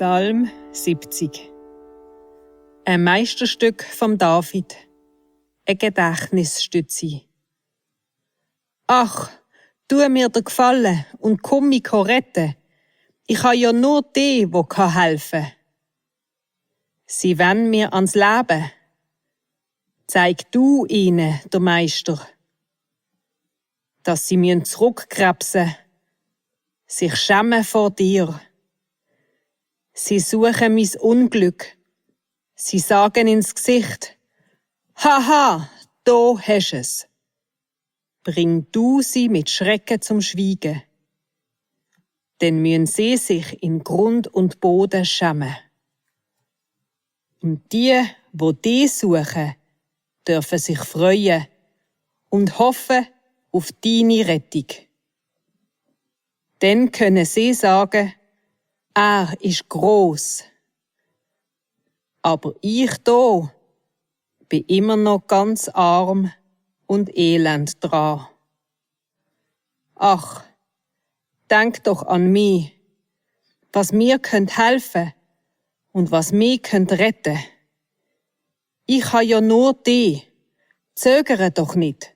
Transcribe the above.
Psalm 70. Ein Meisterstück vom David, eine Gedächtnisstütze. Ach, tu mir den Gefallen und komm mich retten. Ich ha ja nur die, wo helfen kann. Sie wollen mir ans Leben. Zeig du ihnen, der Meister, dass sie zurückkrebsen, sich schämen vor dir. Sie suchen mein Unglück. Sie sagen ins Gesicht: Haha, da hast es. Bring du sie mit Schrecken zum Schweigen. Denn müssen sie sich in Grund und Boden schämen. Und die, wo die suchen, dürfen sich freuen und hoffen auf deine Rettung. Dann können sie sagen: Er ist gross. Aber ich da bin immer noch ganz arm und elend dran. Ach, denk doch an mich, was mir helfen und was mich retten. Ich ha ja nur die. Zögere doch nicht.